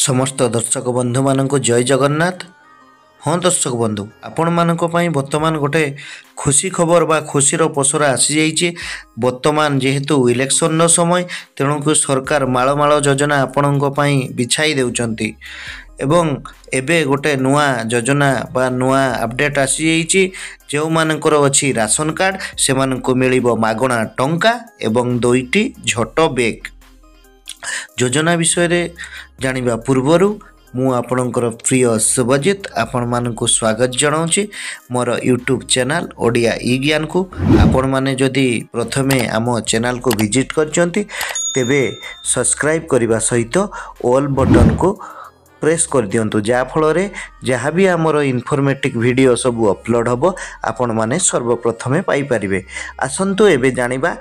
ସମସ୍ତ ଦର୍ଶକ ବନ୍ଧୁମାନଙ୍କୁ ଜୟ ଜଗନ୍ନାଥ। ହଁ ଦର୍ଶକ ବନ୍ଧୁ, ଆପଣମାନଙ୍କ ପାଇଁ ବର୍ତ୍ତମାନ ଗୋଟେ ଖୁସି ଖବର ବା ଖୁସିର ପସରା ଆସିଯାଇଛି। ବର୍ତ୍ତମାନ ଯେହେତୁ ଇଲେକ୍ସନର ସମୟ, ତେଣୁକୁ ସରକାର ମାଳ ମାଳ ଯୋଜନା ଆପଣଙ୍କ ପାଇଁ ବିଛାଇ ଦେଉଛନ୍ତି ଏବଂ ଏବେ ଗୋଟେ ନୂଆ ଯୋଜନା ବା ନୂଆ ଅପଡ଼େଟ୍ ଆସିଯାଇଛି। ଯେଉଁମାନଙ୍କର ଅଛି ରାସନ କାର୍ଡ଼, ସେମାନଙ୍କୁ ମିଳିବ ମାଗଣା ଟଙ୍କା ଏବଂ ଦୁଇଟି ଝୋଟ ବ୍ୟାଗ୍। ଯୋଜନା ବିଷୟରେ ଜାଣିବା ପୂର୍ବରୁ ମୁଁ ଆପଣଙ୍କର ପ୍ରିୟ ଶୁଭଜିତ ଆପଣମାନଙ୍କୁ ସ୍ୱାଗତ ଜଣାଉଛି ମୋର ୟୁଟ୍ୟୁବ୍ ଚ୍ୟାନେଲ୍ ଓଡ଼ିଆ ଇ ଜ୍ଞାନକୁ। ଆପଣମାନେ ଯଦି ପ୍ରଥମେ ଆମ ଚ୍ୟାନେଲ୍କୁ ଭିଜିଟ୍ କରିଛନ୍ତି, ତେବେ ସବସ୍କ୍ରାଇବ୍ କରିବା ସହିତ ଅଲ୍ ବଟନ୍କୁ ପ୍ରେସ୍ କରିଦିଅନ୍ତୁ, ଯାହାଫଳରେ ଯାହା ବି ଆମର ଇନଫର୍ମେଟିଭ୍ ଭିଡ଼ିଓ ସବୁ ଅପଲୋଡ଼ ହେବ, ଆପଣମାନେ ସର୍ବପ୍ରଥମେ ପାଇପାରିବେ। ଆସନ୍ତୁ ଏବେ ଜାଣିବା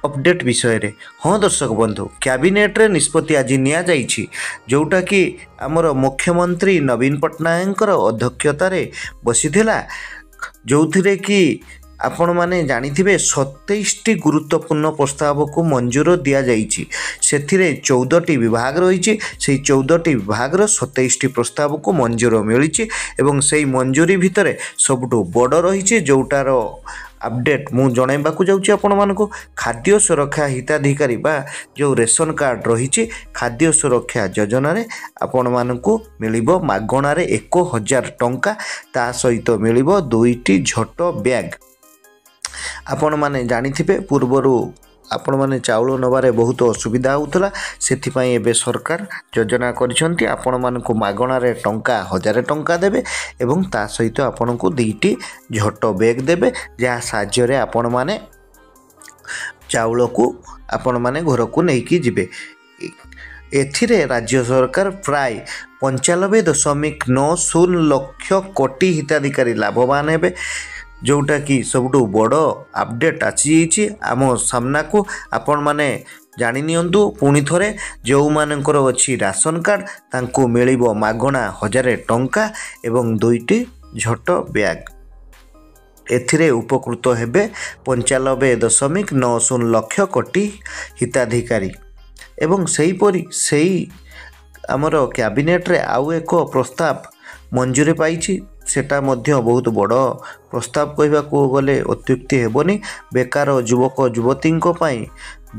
ଅପଡ଼େଟ୍ ବିଷୟରେ। ହଁ ଦର୍ଶକ ବନ୍ଧୁ, କ୍ୟାବିନେଟ୍ରେ ନିଷ୍ପତ୍ତି ଆଜି ନିଆଯାଇଛି, ଯେଉଁଟାକି ଆମର ମୁଖ୍ୟମନ୍ତ୍ରୀ ନବୀନ ପଟ୍ଟନାୟକଙ୍କର ଅଧ୍ୟକ୍ଷତାରେ ବସିଥିଲା, ଯେଉଁଥିରେ କି ଆପଣମାନେ ଜାଣିଥିବେ 27ଟି ଗୁରୁତ୍ୱପୂର୍ଣ୍ଣ ପ୍ରସ୍ତାବକୁ ମଞ୍ଜୁର ଦିଆଯାଇଛି। ସେଥିରେ 14ଟି ବିଭାଗ ରହିଛି। ସେଇ 14ଟି ବିଭାଗର 27ଟି ପ୍ରସ୍ତାବକୁ ମଞ୍ଜୁର ମିଳିଛି ଏବଂ ସେଇ ମଞ୍ଜୁରୀ ଭିତରେ ସବୁଠୁ ବଡ଼ ରହିଛି, ଯେଉଁଟାର ଅପଡ଼େଟ୍ ମୁଁ ଜଣାଇବାକୁ ଯାଉଛି ଆପଣମାନଙ୍କୁ। ଖାଦ୍ୟ ସୁରକ୍ଷା ହିତାଧିକାରୀ ବା ଯେଉଁ ରେସନ କାର୍ଡ଼ ରହିଛି, ଖାଦ୍ୟ ସୁରକ୍ଷା ଯୋଜନାରେ ଆପଣମାନଙ୍କୁ ମିଳିବ ମାଗଣାରେ 1000 ଟଙ୍କା, ତା ସହିତ ମିଳିବ ଦୁଇଟି ଝୋଟ ବ୍ୟାଗ୍। ଆପଣମାନେ ଜାଣିଥିବେ, ପୂର୍ବରୁ ଆପଣମାନେ ଚାଉଳ ନେବାରେ ବହୁତ ଅସୁବିଧା ହେଉଥିଲା। ସେଥିପାଇଁ ଏବେ ସରକାର ଯୋଜନା କରିଛନ୍ତି, ଆପଣମାନଙ୍କୁ ମାଗଣାରେ ଟଙ୍କା 1000 ଟଙ୍କା ଦେବେ ଏବଂ ତା ସହିତ ଆପଣଙ୍କୁ ଦୁଇଟି ଝୋଟ ବ୍ୟାଗ୍ ଦେବେ, ଯାହା ସାହାଯ୍ୟରେ ଆପଣମାନେ ଚାଉଳକୁ ଆପଣମାନେ ଘରକୁ ନେଇକି ଯିବେ। ଏଥିରେ ରାଜ୍ୟ ସରକାର ପ୍ରାୟ 95.90 ଲକ୍ଷ କୋଟି ହିତାଧିକାରୀ ଲାଭବାନ ହେବେ, ଯେଉଁଟାକି ସବୁଠୁ ବଡ଼ ଅପଡ଼େଟ୍ ଆସିଯାଇଛି ଆମ ସାମ୍ନାକୁ। ଆପଣମାନେ ଜାଣି ନିଅନ୍ତୁ ପୁଣି ଥରେ, ଯେଉଁମାନଙ୍କର ଅଛି ରାସନ କାର୍ଡ଼, ତାଙ୍କୁ ମିଳିବ ମାଗଣା 1000 ଟଙ୍କା ଏବଂ ଦୁଇଟି ଝୋଟ ବ୍ୟାଗ୍। ଏଥିରେ ଉପକୃତ ହେବେ 95.90 ଲକ୍ଷ କୋଟି ହିତାଧିକାରୀ। ଏବଂ ସେହିପରି ସେଇ ଆମର କ୍ୟାବିନେଟ୍ରେ ଆଉ ଏକ ପ୍ରସ୍ତାବ ମଞ୍ଜୁରୀ ପାଇଛି। ସେଟା ମଧ୍ୟ ବହୁତ ବଡ଼ ପ୍ରସ୍ତାବ କହିବାକୁ ଗଲେ ଅତ୍ୟୁକ୍ତି ହେବନି। ବେକାର ଯୁବକ ଯୁବତୀଙ୍କ ପାଇଁ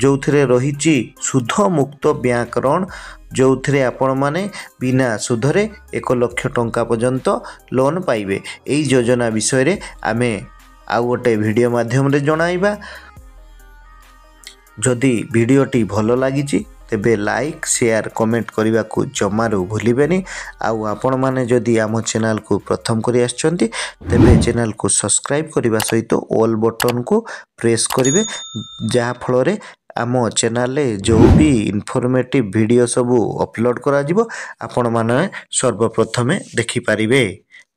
ଯେଉଁଥିରେ ରହିଛି ସୁଧମୁକ୍ତ ବ୍ୟାଙ୍କ ଋଣ, ଯେଉଁଥିରେ ଆପଣମାନେ ବିନା ସୁଧରେ 1 ଲକ୍ଷ ଟଙ୍କା ପର୍ଯ୍ୟନ୍ତ ଲୋନ୍ ପାଇବେ। ଏଇ ଯୋଜନା ବିଷୟରେ ଆମେ ଆଉ ଗୋଟେ ଭିଡ଼ିଓ ମାଧ୍ୟମରେ ଜଣାଇବା। ଯଦି ଭିଡ଼ିଓଟି ଭଲ ଲାଗିଛି, ତେବେ ଲାଇକ୍, ସେୟାର, କମେଣ୍ଟ କରିବାକୁ ଜମାରୁ ଭୁଲିବେନି। ଆଉ ଆପଣମାନେ ଯଦି ଆମ ଚ୍ୟାନେଲକୁ ପ୍ରଥମ କରି ଆସିଛନ୍ତି, ତେବେ ଚ୍ୟାନେଲକୁ ସବସ୍କ୍ରାଇବ୍ କରିବା ସହିତ ଅଲ୍ ବଟନ୍କୁ ପ୍ରେସ୍ କରିବେ, ଯାହାଫଳରେ ଆମ ଚ୍ୟାନେଲରେ ଯେଉଁ ବି ଇନଫର୍ମେଟିଭ୍ ଭିଡ଼ିଓ ସବୁ ଅପଲୋଡ଼ କରାଯିବ, ଆପଣମାନେ ସର୍ବପ୍ରଥମେ ଦେଖିପାରିବେ।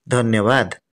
ଧନ୍ୟବାଦ।